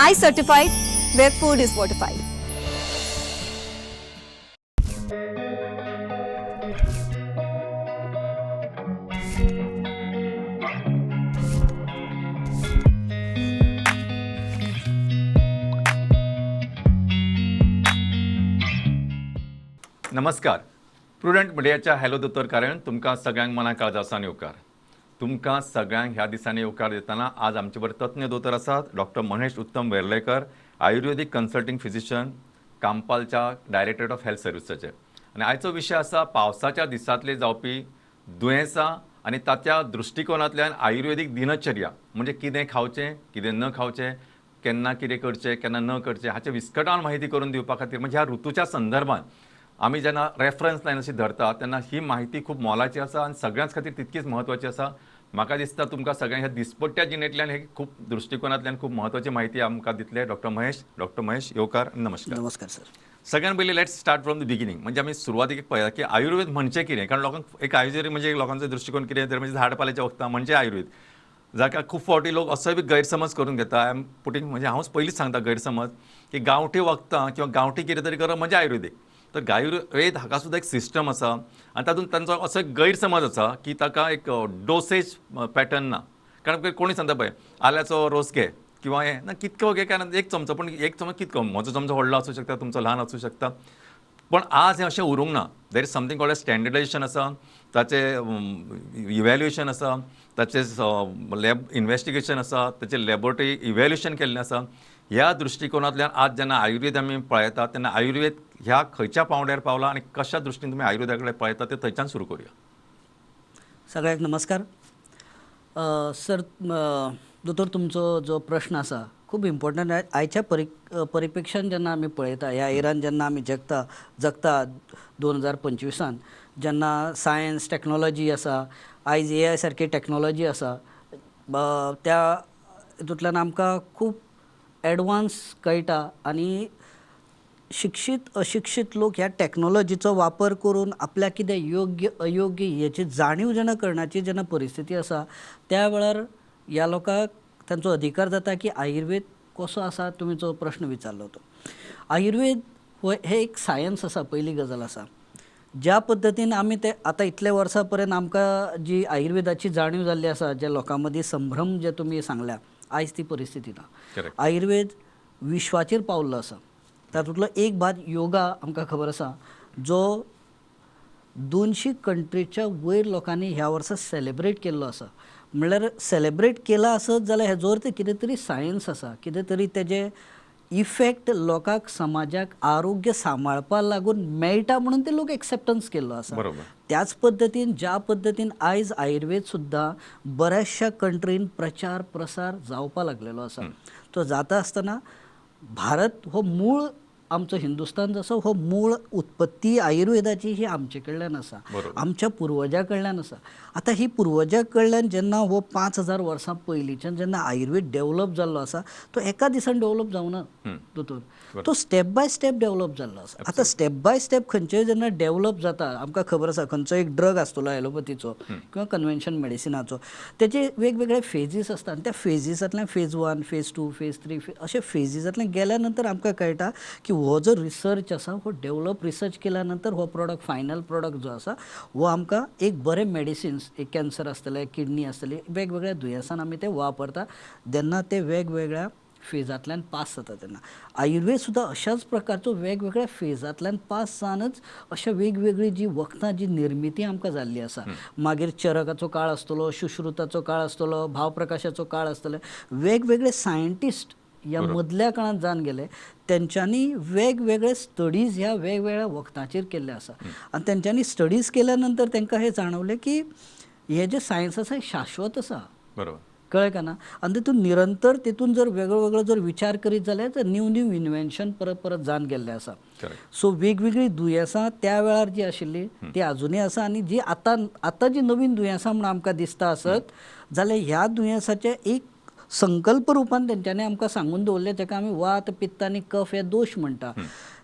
I certified, where food is fortified. नमस्कार. Prudent मिडियाच्या hello दोतोर कार्यावळीन तुमकां सगळ्यांक मना काळजासान येवकार. तुमकां सगळ्यांक ह्या दिसांनी येवकार दितना आज आमचे बरोबर तज्ञ दोतोर आसात doctor Mahesh Uttam Verlekar, ayurvedic consulting physician, कांपालच्या डायरेक्टरेट ऑफ हेल्थ सर्विसाचे. आनी आयचो विशय आसा पावसाच्या दिसांतले जावपी दुयेंसां आनी ताच्या दृश्टिकोनांतल्यान आयुर्वेदीक दिनचर्या, म्हणजे कितें खावचें, कितें न खावचें, केन्ना कितें करचें, केन्ना न करचें, हाचे विस्कटावन माहिती करून दिवपा खातीर, म्हणजे ह्या ऋतूच्या संदर्भात आमी जेन्ना रेफरन्स लायन अशी धरता तेन्ना ही माहिती खूब मोलाची आसा आनी सगळ्यांच खातीर तितकीच म्हत्वाची आसा. म्हाका दिसता तुमकां सगळ्यांक ह्या दिसपट्ट्या जिणेंतल्यान हे खूब दृश्टिकोनांतल्यान खूब म्हत्वाची माहिती आमकां दितले डॉक्टर महेश. डॉक्टर महेश, येवकार, नमस्कार. नमस्कार सर. सगळ्यात पयलीं let's start from the beginning. म्हणजे आमी सुरवातीक पळया की आयुर्वेद म्हणजे कितें, कारण लोकांक एक आयुर्वेद म्हणजे लोकांचो दृश्टिकोन कितें तर म्हणजे झाड पाल्याच्या वखदां म्हणजे आयुर्वेद, जाका खूब फावटी लोक असोय बी गैरसमज करून घेता. I am putting, म्हणजे हांवच पयलींच सांगता गैरसमज की गांवठी वखदां किंवा गांवठी कितें तरी करप म्हणजे आयुर्वेदीक. तर आयुर्वेद हाका सुद्दां एक सिस्टम आसा आनी तातूंत तांचो असो एक गैरसमज आसा की ताका एक डोसेज पॅटर्न ना. कारण कोणी सांगता पळय आल्याचो रोस घे किंवा हें ना, कितको घे काय ना, एक चमचो, पण एक चमचो कितको, म्हजो चमचो व्हडलो आसूं शकता, तुमचो ल्हान आसूं शकता. पण आज हें अशें उरूंक ना. There is something called standardisation आसा, ताचें इव्हॅल्युएशन आसा, ताचें लॅब इन्वेस्टिगेशन आसा, ताचें लॅबोरेटरी इव्हॅल्युएशन केल्लें आसा. ह्या दृश्टिकोनांतल्यान आज जेन्ना आयुर्वेद आमी पळयतात तेन्ना आयुर्वेद ह्या खंयच्या पांवड्यार पावला आनी कशा दृश्टीन तुमी आयुर्वेदा कडेन पळयतात ते थंयच्यान सुरू करूया. सगळ्यांक नमस्कार. सर, दोतोर, तुमचो जो प्रश्न आसा खूब इम्पॉर्टंट. आयच्या परिपेक्षान जेन्ना आमी पळयता, ह्या इरान जेन्ना आमी जगता 2025 जेन्ना सायन्स टॅक्नोलॉजी आसा, आयज AI सारकी टॅक्नोलॉजी आसा, त्या हितूंतल्यान आमकां खूब एडवांस कळटा आनी शिक्षीत अशिक्षीत लोक ह्या टॅक्नोलॉजीचो वापर करून आपल्याक कितें योग्य अयोग्य हेची जाणीव जेन्ना करण्याची जेन्ना परिस्थिती आसा त्या वेळार ह्या लोकांक तांचो अधिकार जाता की आयुर्वेद कसो आसा. तुमी जो प्रश्न विचारलो तो आयुर्वेद हो हे एक सायन्स आसा. पयली गजाल आसा ज्या पद्दतीन आमी ते आतां इतले वर्सां पर्यंत आमकां जी आयुर्वेदाची जाणीव जाल्ली आसा, जे लोकां मदीं संभ्रम जे तुमी सांगल्या, आयज ती परिस्थिती ना. आयुर्वेद विश्वाचेर पावल्लो आसा. तातूंतलो एक भाग योगा आमकां खबर आसा, जो 200 कंट्रीच्या वयर लोकांनी ह्या वर्सा सेलेब्रेट केल्लो आसा. म्हणल्यार सेलेब्रेट केला आसत जाल्यार हेजो अर्थ कितें तरी सायन्स आसा, कितें तरी तेजे इफेक्ट लोकांक समाजाक आरोग्य सांबाळपाक लागून मेळटा म्हणून ते लोक एक्सेप्टन्स केल्लो आसा. त्याच पद्दतीन ज्या पद्दतीन आयज आयुर्वेद सुद्दां बऱ्याचशा कंट्रीन प्रचार प्रसार जावपाक लागलेलो आसा. तो जाता आसतना भारत हो मूळ आमचो हिंदुस्तान जसो हो मूळ उत्पत्ती आयुर्वेदाची ही आमचे कडल्यान आसा, आमच्या पुर्वजा कडल्यान आसा. आतां ही पुर्वजा कडल्यान जेन्ना हो 5000 वर्सां पयलींच्यान जेन्ना आयुर्वेद डेवलप जाल्लो आसा, तो एका दिसान डेवलप जावना दोतोर, तो स्टेप बाय स्टेप डेवलप जाल्लो आसा. आतां स्टेप बाय स्टेप खंयचेय जेन्ना डेवलप जाता, आमकां खबर आसा खंयचो एक ड्रग आसतलो एलोपथीचो किंवा कन्वेन्शन मेडिसिनाचो, तेचे वेगवेगळे फेजीस आसता आनी त्या फेजीसांतल्यान फेज 1, फेज 2, फेज 3 अशे फेजीसांतल्यान गेल्या नंतर आमकां कळटा की हो जो रिसर्च आसा हो डेवलप रिसर्च केल्या नंतर हो प्रोडक्ट फायनल प्रोडक्ट जो आसा हो आमकां एक बरें मेडिसिन्स, एक कॅन्सर आसतलें, किडनी आसतली, वेगवेगळ्या दुयेंसान आमी ते वापरता जेन्ना ते वेगवेगळ्या फेजांतल्यान पास जाता. तेन्ना आयुर्वेद सुद्दां अशाच प्रकारचो वेगवेगळ्या फेजांतल्यान पास जावनच अशा वेगवेगळी जी वखदां जी निर्मिती आमकां जाल्ली आसा. मागीर चरकाचो काळ आसतलो, सुश्रुताचो काळ आसतलो, भावप्रकाशाचो काळ आसतलो, वेगवेगळे सायंटिस्ट ह्या मदल्या काळांत जावन गेले, तेंच्यांनी वेगवेगळे स्टडीज ह्या वेगवेगळ्या वखदांचेर केल्ले आसा. आनी तेंच्यांनी स्टडीज केल्या नंतर तांकां हें जाणवलें की हें जें सायन्स आसा हें शाश्वत आसा. बरोबर, कळ्ळें का ना? आनी तितून निरंतर तितून जर वेगळो वेगळो जर विचार करीत जाल्यार तर न्यू न्यू इन्वेन्शन परत परत जावन गेल्लें आसा. सो वेगवेगळीं दुयेंसां त्या वेळार जी आशिल्ली ती आजुनूय आसा आनी जी आतां आतां जी नवीन दुयेंसां म्हूण आमकां दिसता आसत जाल्यार ह्या दुयेंसाचें एक संकल्प रुपान तेंच्यांनी आमकां सांगून दवरलें, ताका आमी वात, पित्त आनी कफ हे दोश म्हणटा.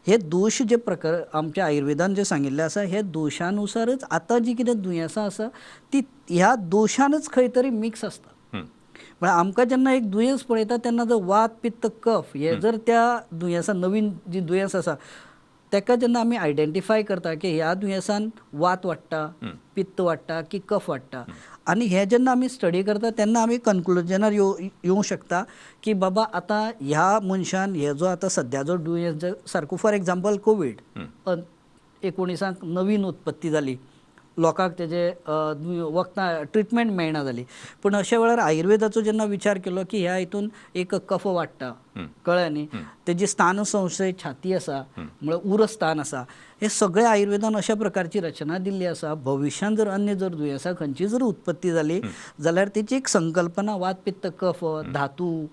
हे दोश जे प्रकार आमच्या आयुर्वेदान जे सांगिल्ले आसा हे दोशानुसारच आतां जी कितें दुयेंसां आसा ती ह्या दोशानच खंय तरी मिक्स आसता. म्हळ्यार आमकां जेन्ना एक दुयेंस पळयता तेन्ना जर वात पित्त कफ हे जर त्या दुयेंसा नवीन जी दुयेंस आसा ताका जेन्ना आमी आयडेंटिफाय करता की ह्या दुयेंसान वात वाडटा, पित्त वाडटा की कफ वाडटा, आनी हे जेन्ना आमी स्टडी करता तेन्ना आमी कन्क्लुजनार येवं शकता की बाबा आतां ह्या मनशान हे जो आतां सद्या जो दुयेंस सारको फॉर एग्जाम्पल कोवीड 19 नवीन उत्पत्ती जाली, लोकांक तेजे वखदां ट्रिटमेंट मेळना जाली, पूण अशा वेळार आयुर्वेदाचो जेन्ना विचार केलो की ह्या हितून एक कफ वाडटा, कळ्ळें न्ही, तेजी स्थानसंशय छाती आसा म्हळ्यार उरस्थान आसा, हे सगळे आयुर्वेदान अशा प्रकारची रचना दिल्ली आसा. भविश्यांत जर अन्य जर दुयेंसां खंयची जर उत्पत्ती जाली जाल्यार तेची एक संकल्पना वात पित्त कफ धातू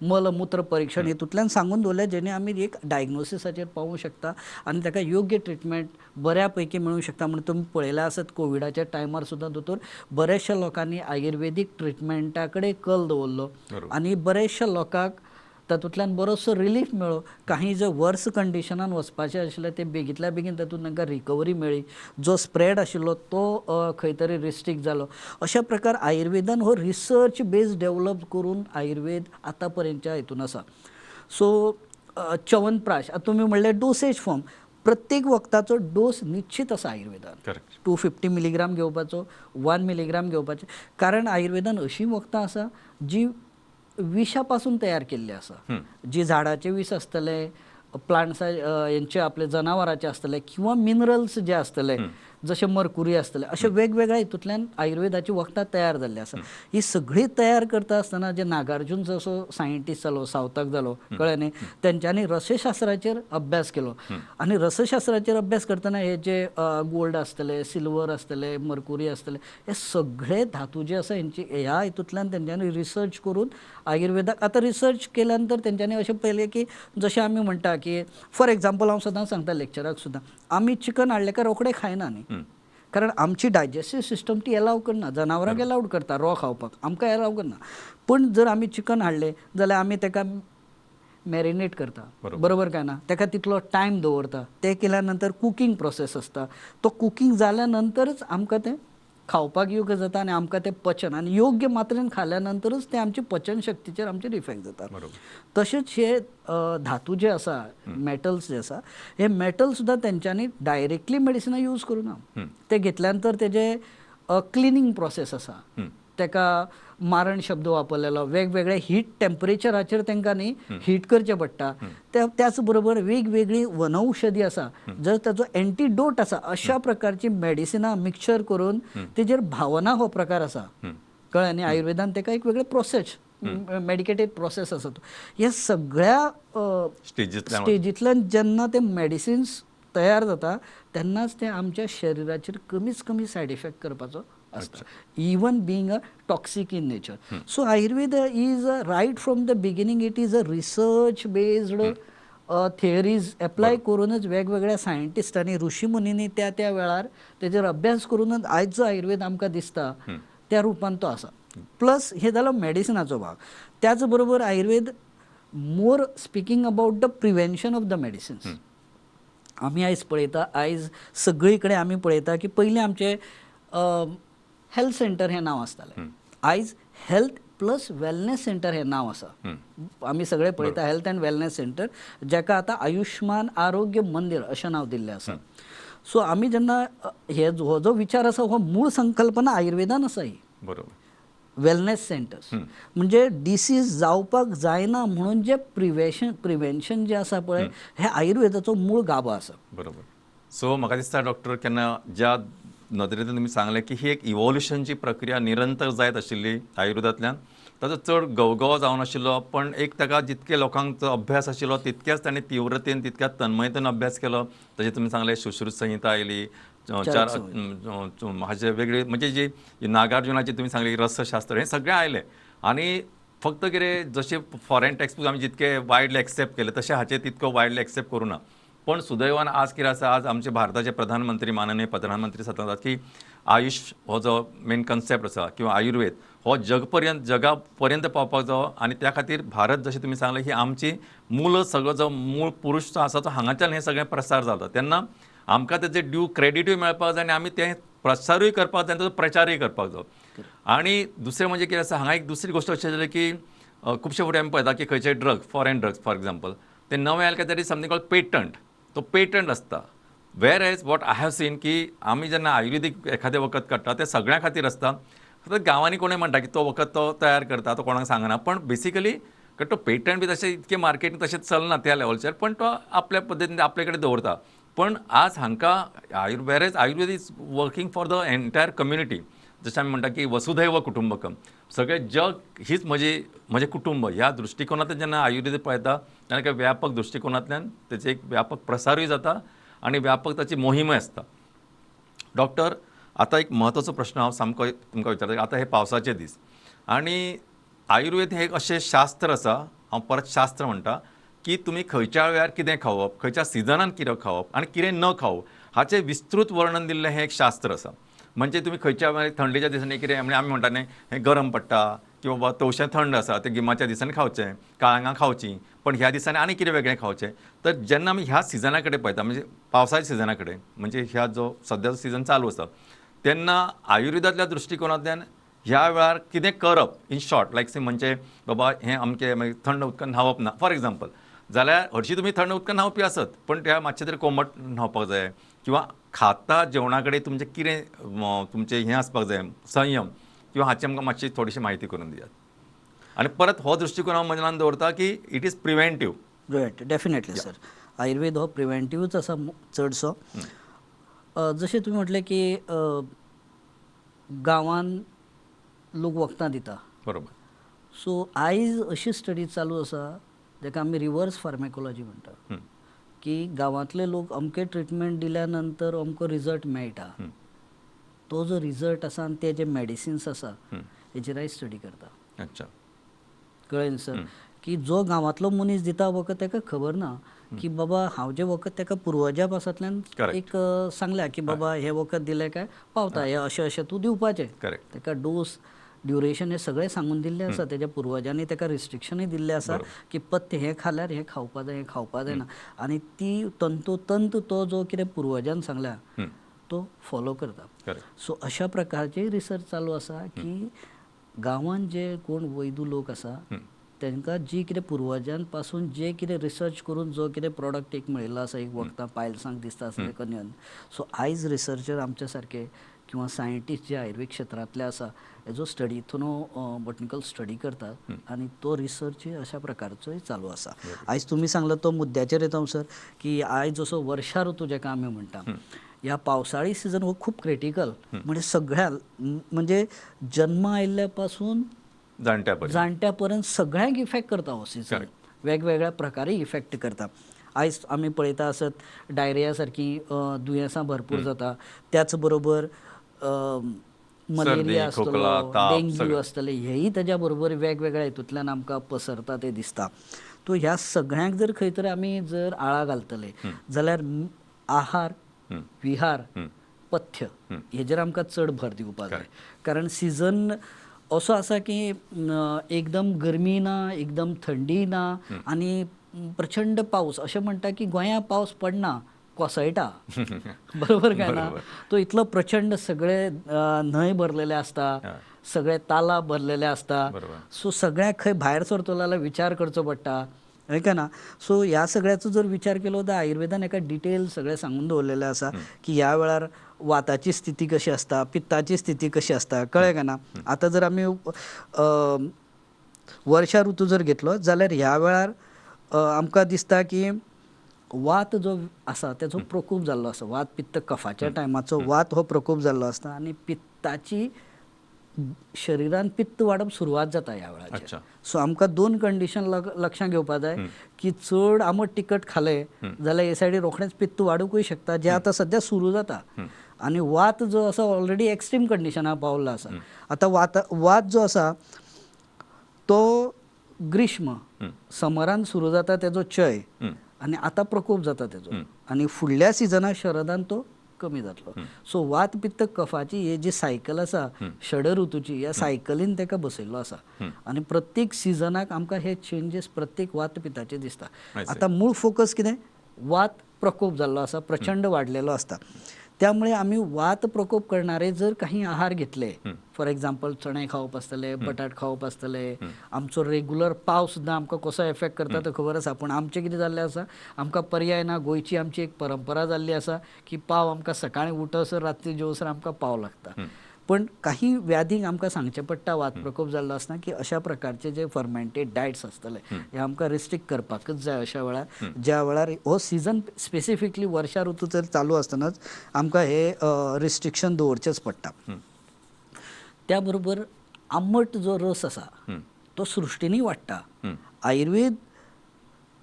मलमूत्र परीक्षण हितूंतल्यान सांगून दवरलें, जेणे आमी एक डायग्नोसिसाचेर पावूंक शकता आनी ताका योग्य ट्रिटमेंट बऱ्या पैकी मेळूंक शकता. म्हणून तुमी पळयलां आसत कोविडाच्या टायमार सुद्दां दोतोर बऱ्याचशा लोकांनी आयुर्वेदीक ट्रिटमेंटा कडेन कल दवरलो आनी बऱ्याचशा लोकांक तातूंतल्यान बरोसो रिलीफ मेळ्ळो. काही जे वर्स कंडिशनान वचपाचें आशिल्लें ते बेगींतल्या बेगीन तातूंत तांकां रिकवरी मेळ्ळी, जो स्प्रेड आशिल्लो तो खंय तरी रिस्ट्रिक्ट जालो. अशा प्रकार आयुर्वेदान हो रिसर्च बेज डेवलप करून आयुर्वेद आतां पर्यंतच्या हितून आसा. सो च्यवनप्राश आतां तुमी म्हणलें डोसेज फॉर्म, प्रत्येक वखदाचो डोस निश्चित आसा आयुर्वेदान, 250 मिलीग्राम घेवपाचो, 1 मिलीग्राम घेवपाचें, कारण आयुर्वेदान अशीं वखदां आसा जी विशा पासून तयार केल्ली आसा, जी झाडाचे विष आसतले, प्लांट्सा हेंचे आपले जनावरांचे आसतले किंवा मिनरल्स जे आसतले जशे मरकुरी आसतले, अशे वेगवेगळ्या हितूंतल्यान आयुर्वेदाची वखदां तयार जाल्ली आसा. ही सगळी तयार करता आसतना जे नागार्जून जसो सायंटिस्ट जालो, सावथाक जालो, कळ्ळें न्ही, तेंच्यांनी रसशास्त्राचेर अभ्यास केलो आनी रसशास्त्राचेर अभ्यास करतना हे जे गोल्ड आसतले, सिल्वर आसतले, मरकुरी आसतले, हे सगळे धातू जे आसा हेंची ह्या हितूंतल्यान तेंच्यांनी रिसर्च करून आयुर्वेदाक आतां रिसर्च केल्या नंतर तेंच्यांनी अशें पळयलें की जशें आमी म्हणटा की फॉर एग्जाम्पल हांव सदांच सांगता लेक्चराक सुद्दां, आमी चिकन हाडलें काय रोखडें खायना न्ही, कारण आमची डायजेस्टीव सिस्टम ती एलाव करना, जनावरांक एलावड करता रॉ खावपाक, आमकां एलाव करना. पूण जर आमी चिकन हाडलें जाल्यार आमी ताका मॅरिनेट करता, बरोबर काय ना, ताका तितलो टायम दवरता, तें केल्या नंतर कुकींग प्रोसेस आसता, तो कुकींग जाल्या नंतरच आमकां तें खावपाक योग्य जाता आनी आमकां तें पचन आनी योग्य मात्रेन खाल्या नंतरच तें आमचे पचन शक्तीचेर आमचेर इफेक्ट जाता. तशेंच हे धातू जे आसा, मेटल्स जे आसा, हे मेटल सुद्दां तेंच्यांनी डायरेक्टली मेडिसिनां यूज करूना, ते घेतल्या नंतर तेजे क्लिनींग प्रोसेस आसा, ताका मारण शब्द वापरलेलो, वेगवेगळे हीट टेम्परेचराचेर तांकां न्ही हीट करचें पडटा. त्याच बरोबर वेगवेगळी वनौषधी आसा, जर ताचो एंटीडोट आसा, अशा प्रकारची मेडिसिनां मिक्सचर करून तेजेर भावना हो प्रकार आसा, कळ्ळें न्ही. आयुर्वेदान ताका एक वेगळे प्रोसेस, मेडिकेटेड प्रोसेस आसा तो. ह्या सगळ्या स्टेजींतल्यान जेन्ना ते मेडिसिन्स तयार जाता तेन्नाच ते आमच्या शरिराचेर कमीच कमी सायड इफेक्ट करपाचो आसता, even being a toxic in nature. So Ayurveda is right from the beginning, it is a research based theories apply करूनच वेगवेगळ्या सायंटिस्टांनी, ऋषीमुनींनी त्या त्या वेळार तेजेर अभ्यास करूनच आयज जो आयुर्वेद आमकां दिसता त्या रुपान तो आसा. प्लस हे जालो मेडिसिनाचो भाग. त्याच बरोबर Ayurveda more speaking about the prevention of the medicines. आमी आयज पळयता, आयज सगळी कडेन आमी पळयता की पयलीं आमचे हेल्थ सेंटर हें नांव आसतालें, आयज हेल्थ प्लस वेलनेस सेंटर हें नांव आसा. आमी सगळे पळयता हेल्थ अँड वेलनेस सेंटर, जाका आतां आयुष्मान आरोग्य मंदिर अशें नांव दिल्लें आसा. सो आमी जेन्ना हे हो जो विचार आसा हो मूळ संकल्पना आयुर्वेदान आसा ही, बरोबर. वेलनेस सेंटर्स म्हणजे डिसीज जावपाक जायना म्हणून जे प्रिवेंशन जे आसा पळय, हे आयुर्वेदाचो मूळ गाभो आसा, बरोबर. सो म्हाका दिसता डॉक्टर, केन्ना ज्या नदरेंतल्यान तुमी सांगलें की ही एक इवोल्युशनची प्रक्रिया निरंतर जायत आशिल्ली आयुर्वेदांतल्यान, ताचो चड गवगवो जावन आशिल्लो, पण एक ताका जितके लोकांचो अभ्यास आशिल्लो तितक्याच ताणें तीव्रतेन, तितक्याच तन्मयतेन अभ्यास केलो. तशें तुमी सांगलें सुश्रुत संहिता आयली, चार हाजे वेगळे म्हणजे जी नागार्जुनाची तुमी सांगली रसशास्त्र, हें सगळें आयलें. आनी फक्त कितें जशें फॉरेन टेक्स्टबूक आमी जितके वायडली एक्सेप्ट केले तशें हाचें तितको वायडली एक्सेप्ट करूं ना. पण सुदैवान आज कितें आसा, आज आमचे भारताचे प्रधानमंत्री, माननीय प्रधानमंत्री सांगतात की आयुष हो जो मेन कन्सेप्ट आसा किंवा आयुर्वेद हो जगा पर्यंत पावपाक जावो, आनी त्या खातीर भारत जशें तुमी सांगलें ही आमची मूल सगळो जो मूळ पुरूश जो आसा तो हांगाच्यान हें सगळें प्रसार जाता, तेन्ना आमकां तेजें ड्यू क्रेडिटूय मेळपाक जाय आनी आमी तें प्रसारूय करपाक जाय आनी ताचो प्रचारूय करपाक जाय. आनी दुसरें म्हणजे कितें आसा, हांगा एक दुसरी गोश्ट अशें जालें की खुबशे फावटी आमी पळयता की खंयचे drug, foreign drugs for example, ते नवे आयले काय तरी समथींग कॉल्ड पेटंट, तो पेटंट आसता. Whereas what I have seen की आमी जेन्ना आयुर्वेदीक एखादें वखद काडटा तें सगळ्यां खातीर आसता. फक्त गांवांनी कोणूय म्हणटा की तो वखद तो तयार करता, तो कोणाक सांगना, पण बेसिकली कारण तो पेटंट बी तशें इतकें मार्केटीन तशें चलना त्या लेवलचेर, पण तो आपल्या पद्दतीन आपले कडेन दवरता. पण आज हांकां whereas Ayurveda is working for the entire community, जशें आमी म्हणटा की वसुधैव कुटुंबकम, सगळें जग हीच म्हजी म्हजें कुटुंब ह्या दृश्टिकोनांतल्यान जेन्ना आयुर्वेद पळयता तेन्ना एक व्यापक दृश्टिकोनांतल्यान तेचो एक व्यापक प्रसारूय जाता आनी व्यापक ताची मोहिमूय आसता. डॉक्टर, आतां एक म्हत्वाचो प्रश्न हांव सामको तुमकां विचारता. आतां हे पावसाचे दीस आनी आयुर्वेद हें एक अशें शास्त्र आसा, हांव परत शास्त्र म्हणटा, की तुमी खंयच्या वेळार कितें खावप, खंयच्या सिजनान कितें खावप आनी कितें न खावप हाचें विस्तृत वर्णन दिल्लें हें एक शास्त्र आसा. म्हणजे तुमी खंयच्या वेळार थंडेच्या दिसांनी कितें, म्हणजे आमी म्हणटा न्ही हें गरम पडटा किंवा बाबा तवशें थंड आसा तें गिमाच्या दिसांनी खावचें, काळंगां खावचीं, पण ह्या दिसांनी आनी कितें वेगळें खावचें. तर जेन्ना आमी ह्या सिजना कडेन पळयता, म्हणजे पावसाच्या सिजना कडेन, म्हणजे ह्या जो सद्याचो सिजन चालू आसा, तेन्ना आयुर्वेदांतल्या दृश्टिकोनांतल्यान ह्या वेळार कितें करप, इन शॉर्ट लायक से म्हणजे बाबा हें अमकें मागीर थंड उदकान न्हांवप ना फॉर एग्जाम्पल, जाल्यार हरशीं तुमी थंड उदकान न्हांवपी आसत पण त्या मातशें तरी कोमट न्हांवपाक जाय, किंवा खाता जेवणा कडेन तुमचें कितें तुमचें हें आसपाक जाय संयम, किंवा हाची आमकां मातशी थोडीशी म्हायती करून दियात. आनी परत हो दृश्टिकोन हांव मनान दवरता की it is preventive. Right, definitely sir, Ayurveda हो प्रिवेंटिवूच आसा चडसो. जशें तुमी म्हटलें की गांवान लोक वखदां दिता, बरोबर. सो आयज अशी स्टडी चालू आसा जाका आमी रिवर्स फार्मेकोलॉजी म्हणटा, की गांवांतले लोक अमके ट्रिटमेंट दिल्या नंतर अमको रिजल्ट मेळटा, तो जो रिजल्ट आसा आनी ते जे मेडिसिन्स आसा हेजेर आयज स्टडी करता. अच्छा, कळ्ळें सर, की जो गांवांतलो मनीस दिता वखद ताका खबर ना की बाबा हांव जें वखद ताका पुर्वजा पासांतल्यान एक सांगल्या की बाबा हें वखद दिलें काय पावता, हें अशें अशें तूं दिवपाचें, ताका डोस ड्युरेशन हें सगळें सांगून दिल्लें आसा, तेज्या पुर्वजांनी ताका रिस्ट्रिक्शनूय दिल्लें आसा की पथ्य हें खाल्यार हें खावपा जाय, हें खावपा जायना, आनी ती तंतोतंत तो जो कितें पुर्वजान सांगल्या तो फॉलो करता. सो अशा प्रकारचे रिसर्च चालू आसा की गांवांत जे कोण वैदू लोक आसा तांकां जी कितें पुर्वजां पासून जे कितें रिसर्च करून जो कितें प्रोडक्ट एक मेळिल्लो आसा, एक वखदां पायल्सांक दिसता आसलें कन्यन, सो आयज रिसर्चर आमच्या सारके किंवा सायंटिस्ट जे आयुर्वेद क्षेत्रांतले आसा हेजो स्टडी इथनो बॉटनिकल स्टडी करतात आनी तो रिसर्च अशा प्रकारचोय चालू आसा. आयज तुमी सांगला तो मुद्द्याचेर येता सर, की आयज जसो वर्षा ऋतू जाका आमी म्हणटा, ह्या पावसाळी सिजन हो खूब क्रिटिकल, म्हणजे सगळ्या म्हणजे जन्मा आयिल्ल्या पासून जाणट्या पर्यंत सगळ्यांक इफेक्ट करता हो सिजन, वेगवेगळ्या प्रकारे इफेक्ट करता. आयज आमी पळयता आसत डायरिया सारकी दुयेंसां भरपूर जाता, त्याच बरोबर मलेरिया आसतलो, डेंग्यू आसतले, हेय तेज्या बरोबर वेगवेगळ्या हितूंतल्यान आमकां पसरता ते दिसता. तो ह्या सगळ्यांक जर खंय तरी आमी जर आळा घालतले जाल्यार आहार, विहार, पथ्य हेजेर आमकां चड भर दिवपाक जाय, कारण सिजन असो आसा की एकदम गरमी ना, एकदम थंडी ना आनी प्रचंड पावस. अशें म्हणटा की गोंया पावस पडना, कोसळटा, बरोबर काय ना, तो इतलो प्रचंड सगळे न्हंय भरलेले आसता, सगळे तालाब भरलेले आसता, सो सगळ्याक खंय भायर सरतलो जाल्यार विचार करचो पडटा, हय काय ना. सो ह्या सगळ्याचो जर विचार केलो जाल्यार आयुर्वेदान एका डिटेल सगळें सांगून दवरलेलें आसा की ह्या वेळार वाताची स्थिती कशी आसता, पित्ताची स्थिती कशी आसता, कळ्ळें काय ना. आतां जर आमी वर्षा ऋतू जर घेतलो जाल्यार ह्या वेळार आमकां दिसता की वात जो आसा तेजो प्रकोप जाल्लो आसा, वात पित्त कफाच्या टायमाचो वात हो प्रकोप जाल्लो आसता आनी पित्ताची शरिरान पित्त वाडप सुरवात जाता ह्या वेळाचेर. सो आमकां दोन कंडिशन लक्षांत घेवपा जाय की चड आमट तिखट खालें जाल्यार हे सायडीन रोखडेंच पित्त वाडूंकूय शकता, जें आतां सद्या सुरू जाता, आनी वात जो आसा ऑलरेडी एक्स्ट्रीम कंडिशनाक पावल्लो आसा. आतां वात जो आसा तो ग्रीष्म समरान सुरू जाता तेजो चय, आनी आतां प्रकोप जाता तेजो, आनी फुडल्या सिजनाक शरदान तो कमी जातलो. सो वात पित्त कफाची ही जी सायकल आसा षड ऋतूची, ह्या सायकलीन ताका बसयल्लो आसा आनी प्रत्येक सिजनाक आमकां हे चेंजीस प्रत्येक वात पित्ताचे दिसता. आतां मूळ फोकस कितें, वात प्रकोप जाल्लो आसा, प्रचंड वाडलेलो आसता, त्यामुळे आमी वात प्रकोप करणारे जर काही आहार घेतले, फॉर एग्जाम्पल चणे खावप आसतले, बटाट खावप आसतले, आमचो रेगुलर पाव सुद्दां आमकां कसो एफेक्ट करता तो खबर आसा. पूण आमचें कितें जाल्लें आसा, आमकां पर्याय ना. गोंयची आमची एक परंपरा जाल्ली आसा की पाव आमकां सकाळीं उठसर रात्री जेवसर आमकां पाव लागता. पण काही व्याधींक आमकां सांगचें पडटा वात प्रकोप जाल्लो आसतना की अशा प्रकारचे जे फर्मेंटेड डायट्स आसतले हे आमकां रिस्ट्रिक्ट करपाकच जाय अशा वेळार, ज्या वेळार हो सिजन स्पेसिफिकली वर्षा ऋतू जर चालू आसतनाच आमकां हे रिस्ट्रिक्शन दवरचेंच पडटा. त्या बरोबर आंबट जो रस आसा तो सृश्टीनूय वाडटा. आयुर्वेद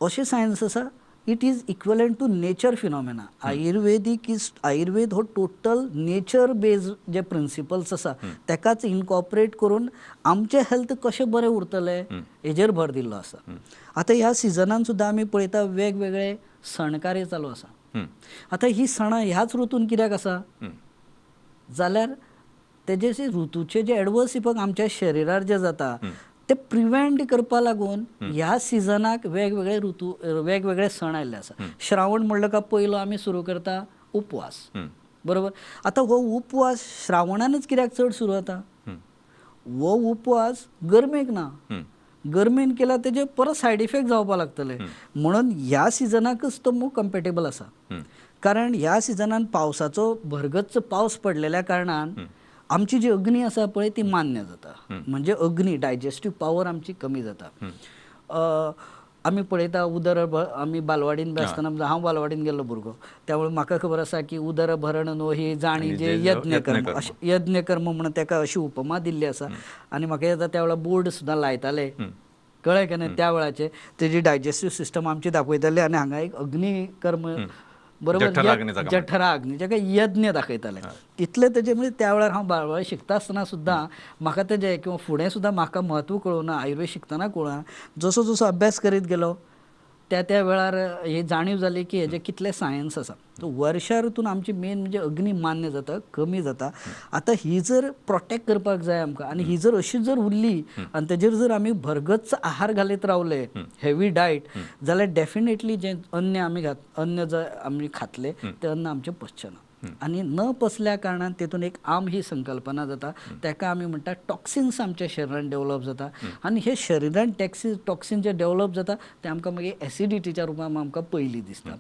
अशें सायन्स आसा, it is equivalent to nature phenomena. Ayurvedic is Ayurveda हो टोटल नेचर बेज जे प्रिंसिपल्स आसा तेकाच इनकॉपरेट करून आमचें हेल्थ कशें बरें उरतलें हेजेर भर दिल्लो आसा. आतां ह्या सिजनान सुद्दां आमी पळयता वेगवेगळे सणकार्य चालू आसा. आतां ही सणां ह्याच ऋतून कित्याक आसा जाल्यार तेजे ऋतूचे जे एडवर्स इफेक्ट आमच्या शरिरार जे जाता ते प्रिवेंट करपा लागून ह्या सिजनाक वेगवेगळे ऋतू वेगवेगळे सण आयिल्ले आसा. श्रावण म्हणलो काय पयलो आमी सुरू करता उपवास, बरोबर. आतां हो उपवास श्रावणानच कित्याक चड सुरू जाता? हो उपवास गरमेक ना, गरमेन केला तेजे परत सायड इफेक्ट जावपाक लागतले, म्हणून ह्या सिजनाकच तो मोर कम्पेटेबल आसा. कारण ह्या सिजनान पावसाचो भरगच्च पावस पडलेल्या कारणान आमची जी अग्नी आसा पळय ती मान्य जाता, म्हणजे अग्नी डायजेस्टीव पावर आमची कमी जाता. आमी पळयता उदर आमी बालवाडीन बी आसतना, हांव बालवाडीन गेल्लो भुरगो, त्यामुळे म्हाका खबर आसा की उदर भरण न्हू ही जाणी जे यज्ञकर्म, अशें यज्ञकर्म म्हणून तेका अशी उपमा दिल्ली आसा. आनी म्हाका येता त्या वेळार बोर्ड सुद्दां लायताले, कळ्ळें की न्ही, त्या वेळाचे तेजी डायजेस्टीव सिस्टम आमची दाखयताली. आनी हांगा एक अग्निकर्म, बरोबर, जठरा अग्नी जाका यज्ञ दाखयताले. इतलें तेजें म्हणजे त्या वेळार हांव बालवाडी शिकता आसतना सुद्दां म्हाका तेजें किंवा फुडें सुद्दां म्हाका म्हत्व कळूंक ना, आयुर्वेद शिकतना कळूंक ना. जसो जसो अभ्यास करीत गेलो त्या त्या वेळार ही जाणीव जाली की हेजें कितलें सायन्स आसा. सो वर्षा ऋतून आमची मेन म्हणजे अग्नी मान्य जाता, कमी जाता. आतां ही जर प्रोटेक्ट करपाक जाय आमकां, आनी ही जर अशीच जर उरली आनी तेजेर जर आमी भरगच्च आहार घालीत रावले, हेवी डायट, जाल्यार डेफिनेटली जें अन्न आमी अन्न जर आमी खातले तें अन्न आमचें पचचें ना. आनी न पचल्या कारणान तेतून एक आम ही संकल्पना जाता, तेका आमी म्हणटा टॉक्सिन्स आमच्या शरिरान डेवलप जाता. आनी हे शरिरान टॉक्सिन जे डेवलप जाता ते आमकां मागीर एसिडिटीच्या रुपान आमकां पयलीं दिसता.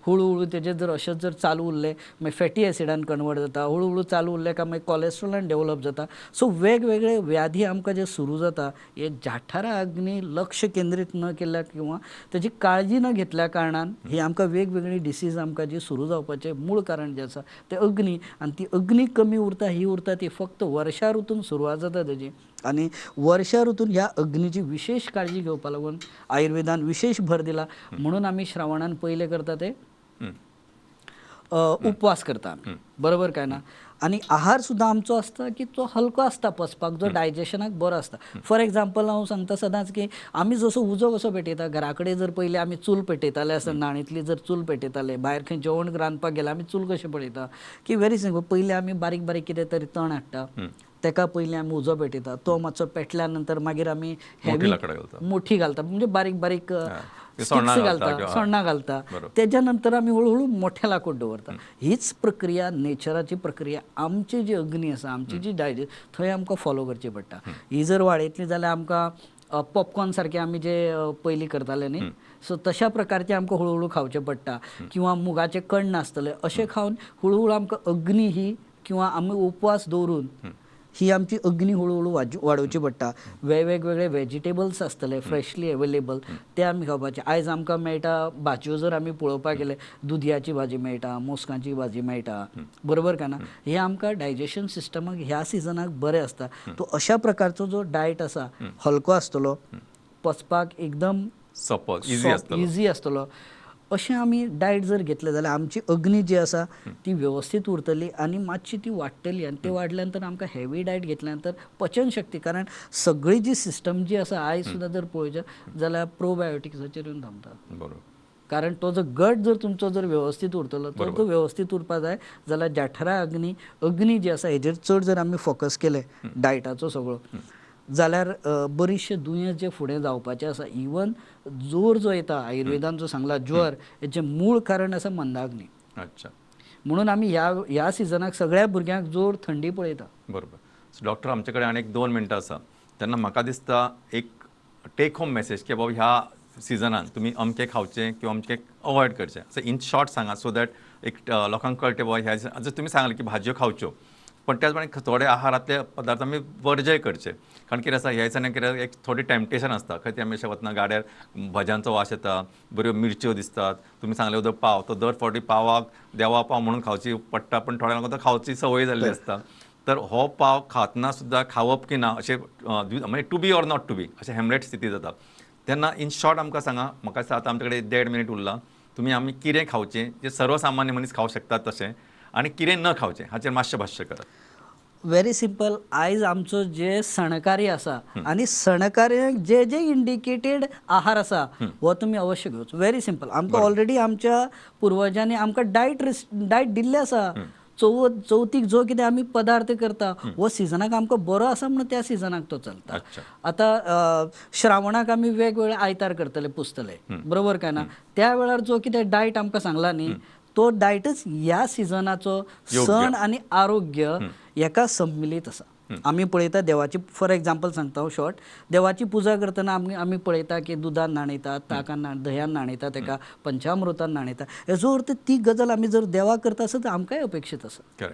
हळू हळू तेजें जर अशेंच जर चालू उरलें मागीर फॅटी एसिडान कन्वर्ट जाता, हळू हळू चालू उरलें काय मागीर कॉलेस्ट्रॉलान डेवलप जाता. सो वेगवेगळे व्याधी आमकां जे सुरू जाता हे जाठारा अग्नी लक्ष केंद्रीत न केल्ल्या किंवा तेजी काळजी न घेतल्या कारणान ही आमकां वेगवेगळी डिसीज आमकां जी सुरू जावपाचें मूळ कारण जें आसा तें अग्नी. आनी ती अग्नी कमी उरता, ही उरता ती फक्त वर्षा ऋतून सुरवात जाता तेजी. आनी वर्षा ऋतून ह्या अग्नीची विशेष काळजी घेवपा लागून आयुर्वेदान विशेष भर दिला, म्हणून आमी श्रावणान पयलें करता ते उपवास करता आमी, बरोबर काय ना. आनी आहार सुद्दां आमचो आसता की तो हलको आसता पचपाक, जो डायजेशनाक बरो आसता. फॉर एग्जाम्पल हांव सांगता सदांच की आमी जसो उजो कसो पेटयता, घरा कडेन जर पयलीं आमी चूल पेटयताले आसतना, नाणींतली जर चूल पेटयताले, भायर खंय जेवण रांदपाक गेल्यार आमी चूल कशें पळयता की व्हेरी सिंपल, पयलीं आमी बारीक बारीक कितें तरी तण हाडटा, तेका पयलीं आमी उजो पेटयता, तो मातसो पेटल्या नंतर मागीर आमी हेवी मोठी घालता, म्हणजे बारीक बारीक घालता, सोण्णां घालता, तेज्या नंतर आमी हळूहळू मोठें लाकूड दवरता. हीच प्रक्रिया नेचराची प्रक्रिया आमची जी अग्नी आसा, आमची जी डायजेस्ट थंय आमकां फॉलो करची पडटा. ही जर वाडयतली जाल्यार आमकां पॉपकॉर्न सारके आमी जे पयलीं करताले न्ही, सो तशा प्रकारचे आमकां हळूहळू खावचें पडटा, किंवा मुगाचें कण्ण आसतलें अशें खावन हळूहळू आमकां अग्नी ही किंवा आमी उपवास दवरून ही आमची अग्नी हळूहळू वाडोवची पडटा. वेगवेगळे व्हेजिटेबल्स आसतले फ्रेशली अवेलेबल ते आमी खावपाचे. आयज आमकां मेळटा भाजयो जर आमी पळोवपाक गेले दुदयाची भाजी मेळटा, मोस्कांची भाजी मेळटा, बरोबर काय ना. हे आमकां डायजेशन सिस्टमाक ह्या सिजनाक बरें आसता. तो अशा प्रकारचो जो डायट आसा हलको आसतलो, पचपाक एकदम सोपो इजी आसतलो, अशें आमी डायट जर घेतलें जाल्यार आमची अग्नी जी आसा ती वेवस्थीत उरतली आनी मातशी ती वाडटली. आनी ती वाडल्या नंतर आमकां हेवी डायट घेतल्या नंतर पचन शक्ती, कारण सगळी जी सिस्टम जी आसा आयज सुद्दां जर पळोवचें जाल्यार प्रोबायोटिक्साचेर येवन थांबता. बरोबर, कारण तो जो गट जर तुमचो जर वेवस्थीत उरतलो तर तो वेवस्थीत उरपा जाय जाल्यार जाठरा अग्नी अग्नी जी आसा हेजेर चड जर आमी फोकस केलें डायटाचो सगळो जाल्यार बरीचशे दुयेंस जे फुडें जावपाचें आसा, इवन जोर जो येता आयुर्वेदान जो सांगला ज्वर, हेचें मूळ कारण आसा मंदाग्नी. अच्छा, म्हणून आमी ह्या ह्या सिजनाक सगळ्या भुरग्यांक जोर थंडी पळयता. बरोबर. सो डॉक्टर, आमचे कडेन आनी एक 2 मिनटां आसा, तेन्ना म्हाका दिसता एक टेक होम मेसेज की बाबा ह्या सिजनान तुमी अमकें खावचें किंवा अमकें अवॉयड करचें, सो इन शॉर्ट सांगा सो that एक लोकांक कळटें बाबा ह्या जर तुमी सांगलें की भाजयो खावच्यो, पण त्याच प्रमाणे थोडे आहारांतले पदार्थ आमी वर्जय करचे, कारण कितें आसा ह्या दिसांनी कितें एक थोडी टेम्पटेशन आसता, खंय ते आमी अशें वतना गाड्यार भज्यांचो वास येता, बऱ्यो मिरच्यो दिसतात, तुमी सांगले उदक पाव, तो दर फावटी पावाक देवा पाव म्हणून खावची पडटा, पण थोड्या लोकांक तो खावची संवय जाल्ली आसता. तर हो पाव खातना सुद्दां खावप की ना अशें म्हणजे to be or not to be अशें हेमलेट स्थिती जाता. तेन्ना इन शॉर्ट आमकां सांगा, म्हाका दिसता आतां आमचे कडेन 1.5 मिनीट उरला, तुमी आमी कितें खावचें जें सर्वसामान्य मनीस खावंक शकतात तशें आनी कितें न खावचें हाचेर मातशें भाश्य करात. Very simple. आयज आमचो जे सणकार्य आसा आनी सणकार्याक जे जे इंडिकेटेड आहार आसा हो तुमी अवश्य घेवचो. Very simple. आमकां ऑलरेडी आमच्या पुर्वजांनी आमकां डायट डायट दिल्लें आसा. चवथीक जो कितें आमी पदार्थ करता हो सिजनाक आमकां बरो आसा म्हणून त्या सिजनाक तो चलता. आतां श्रावणाक आमी वेगवेगळे आयतार करतले, पुजतले, बरोबर काय ना? त्या वेळार जो कितें डायट आमकां सांगला न्ही तो डायटच ह्या सिजनाचो सण आनी आरोग्य हेका सम्मिलीत आसा. आमी पळयता देवाची, फॉर एग्जाम्पल सांगता हांव शॉर्ट, देवाची पुजा करतना आमी आमी पळयता की दुदान न्हाणयतात, ताकान दह्यान न्हाणयतात, तेका पंचामृतान न्हाणयतात. हेजो अर्थ ती गजाल आमी जर देवाक करता आसत तर आमकांय अपेक्षीत आसा.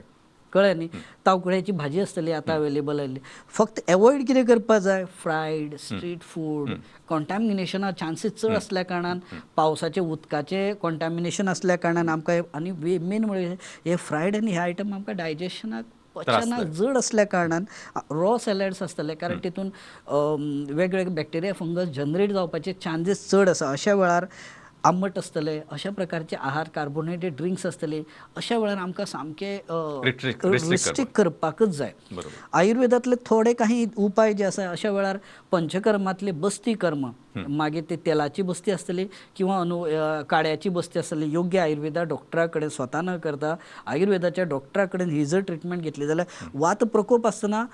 कळ्ळें न्ही? तावकळ्याची भाजी आसतली आतां अवेलेबल आयिल्ली. फक्त एवॉयड कितें करपाक जाय, फ्रायड, स्ट्रीट फूड, कॉन्टामिनेशना चान्सीस चड आसल्या कारणान, पावसाचे उदकाचें कॉन्टामिनेशन आसल्या कारणान आमकां, आनी मेन म्हळ्यार हे फ्रायड आनी हे आयटम आमकां डायजेशनाक पचनाक जड आसल्या कारणान रॉ सॅलड्स आसतले, कारण तितून वेगवेगळे बॅक्टेरिया फंगस जनरेट जावपाचे चान्सीस चड आसा. अशा वेळार आंबट आसतले, अशा प्रकारचे आहार, कार्बोनेटेड ड्रिंक्स आसतले, अशा वेळार आमकां सामकें रिस्ट्रिक्ट करपाकच जाय. आयुर्वेदांतले थोडे काही उपाय जे आसा अशा वेळार पंचकर्मांतले बस्ती कर्म, मागीर ते तेलाची बस्ती आसतली किंवा काड्याची बस्ती आसतली, योग्य आयुर्वेदा डॉक्टरा कडेन स्वता न करता आयुर्वेदाच्या डॉक्टरा कडेन ही जर ट्रिटमेंट घेतली जाल्यार वात प्रकोप आसतना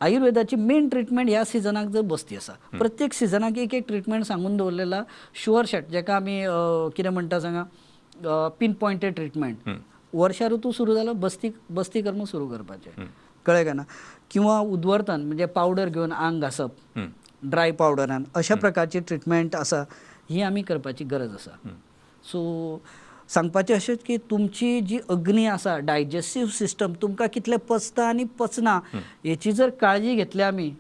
आयुर्वेदाची मेन ट्रिटमेंट ह्या सिजनाक जर बस्ती आसा. प्रत्येक सिजनाक एक एक ट्रिटमेंट सांगून दवरलेला शुअर शॉट, जेका आमी कितें म्हणटा सांगा, पिन पॉयंटेड ट्रिटमेंट. वर्षा ऋतू सुरू जालो बस्ती बस्ती कर्म सुरू करपाचें, कळ्ळें काय ना? किंवा उद्वर्तन म्हणजे पावडर घेवन आंग घासप ड्राय पावडरान, अशा प्रकारची ट्रिटमेंट आसा, ही आमी करपाची गरज आसा. सो सांगपाचें अशेंच की तुमची जी अग्नी आसा, डायजेस्टीव सिस्टम तुमकां कितलें पचता आनी पचना हेची जर काळजी घेतली आमी,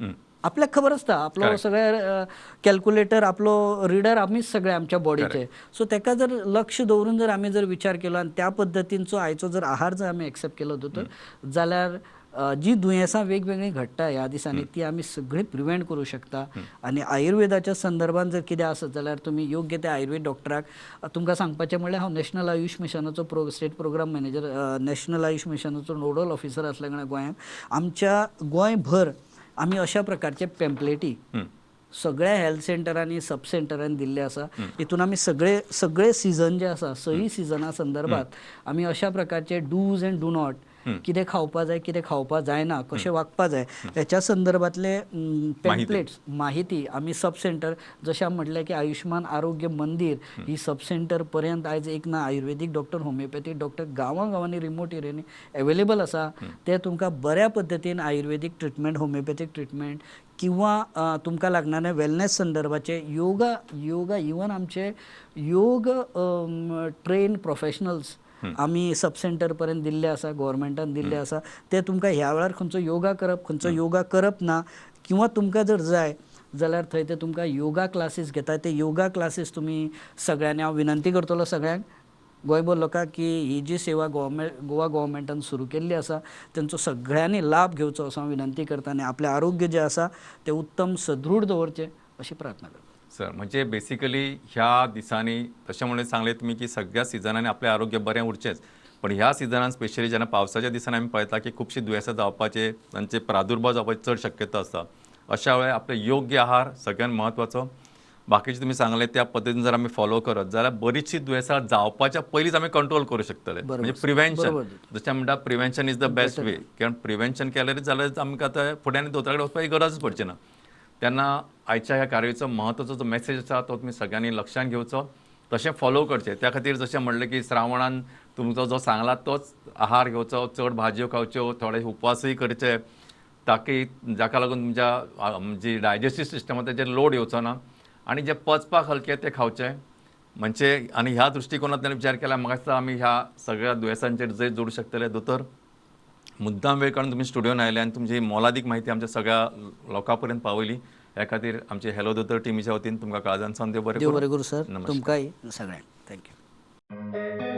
आपल्याक खबर आसता, आपलो सगळे कॅल्क्युलेटर, आपलो रिडर आमीच सगळे आमच्या बॉडीचे. सो तेका जर लक्ष दवरून जर आमी जर विचार केलो आनी त्या पद्दतींचो आयचो जर आहार जर आमी एक्सेप्ट केलो दोतोर, जाल्यार जी दुयेंसां वेगवेगळीं घडटा ह्या दिसांनी ती आमी सगळीं प्रिवेंट करूं शकता. आनी आयुर्वेदाच्या संदर्भान जर कितें आसत जाल्यार तुमी योग्य त्या आयुर्वेद डॉक्टराक, तुमकां सांगपाचें म्हणल्यार हांव नॅशनल आयुश मिशनाचो state programme manager, national Ayush मिशनाचो nodal officer आसल्या कारणान गोंयांत आमच्या गोंयभर आमी अशा प्रकारचे पेम्पलेटी सगळ्या हेल्थ सेंटरांनी, सब सेंटरांनी दिल्ले आसा. हितून आमी सगळे सगळे सिजन जे आसा, सयी सिजना संदर्भात आमी अशा प्रकारचे डूज एंड do not, कितें खावपा जाय, कितें खावपा जायना, कशें वागपा जाय हेच्या संदर्भातले पॅम्पलेट्स, माहिती आमी सब सेंटर, जशें हांवें म्हटलें की आयुष्मान आरोग्य मंदीर ही सब सेंटर पर्यंत आयज एक ना आयुर्वेदीक डॉक्टर, होमिओपॅथीक डॉक्टर गांवां गांवांनी रिमोट एरियांनी एवेलेबल आसा. ते तुमकां बऱ्या पद्दतीन आयुर्वेदीक ट्रिटमेंट, होमिओपॅथीक ट्रिटमेंट किंवा तुमकां लागणारे वेलनेस संदर्भाचे योगा, योगा इवन आमचे योग ट्रेन प्रोफेशनल्स आमी सब सेंटर पर्यंत दिल्ले आसा, गोवोरमेंटान दिल्ले आसा. ते तुमकां ह्या वेळार खंयचो योगा करप, खंयचो योगा करप ना, किंवा तुमकां जर जाय जाल्यार थंय ते तुमकां योगा क्लासीस घेता. ते योगा क्लासीस तुमी सगळ्यांनी, हांव विनंती करतलो सगळ्यांक गोंयभर लोकांक की ही जी सेवा गोवा गोवोरमेंटान सुरू केल्ली आसा तेंचो सगळ्यांनी लाभ घेवचो असो हांव विनंती करता आनी आपलें आरोग्य जें आसा तें उत्तम सदृढ दवरचें अशी प्रार्थना करता. सर, म्हणजे बेसिकली ह्या दिसांनी तशें म्हणून सांगलें तुमी की सगळ्या सिजनांनी आपलें आरोग्य बरें उरचेंच, पण ह्या सिजनान स्पेशली जेन्ना पावसाच्या दिसांनी आमी पळयता की खुबशीं दुयेंसां जावपाचे, तांचे प्रादुर्भाव जावपाची चड शक्यता आसता. अशा वेळार आपले योग्य आहार सगळ्यांत म्हत्वाचो. बाकीचे तुमी सांगले त्या पद्दतीन जर आमी फॉलो करत जाल्यार बरीचशीं दुयेंसां जावपाच्या पयलींच आमी कंट्रोल करूं शकतले. म्हणजे प्रिवेन्शन, जशें म्हणटा prevention is the best way, कारण प्रिवेन्शन केल्यारच जाल्यार आमकां आतां फुड्यान दोतोरा कडेन वचपाची गरज पडची ना. तेन्ना आयच्या ह्या कार्यावळीचो म्हत्वाचो जो मेसेज आसा तो तुमी सगळ्यांनी लक्षांत घेवचो, तशें फॉलो करचें. त्या खातीर जशें म्हणलें की श्रावणान तुमचो जो सांगला तोच आहार घेवचो, चड भाजयो खावच्यो, थोडे उपवासूय करचे, ताकी जाका लागून तुमच्या जी डायजेस्टीव सिस्टम आसा तेजेर लोड येवचो ना आनी जे पचपाक हलके ते खावचे. म्हणजे आनी ह्या दृश्टिकोनांतल्यान विचार केल्यार म्हाका दिसता आमी ह्या सगळ्या दुयेंसांचेर जैत जोडूं शकतले. दोतोर, मुद्दाम वेळ काडून तुमी स्टुडियोन आयले आनी तुमची मोलादीक म्हायती आमच्या सगळ्या लोकां पर्यंत पावयली, ह्या खातीर आमचे हॅलो दोतोर टिमीच्या वतीन तुमकां काळजान सावन देव बरें देव बरें करूं सर, नमस्कार. तुमकांय सगळ्यांक. Thank you.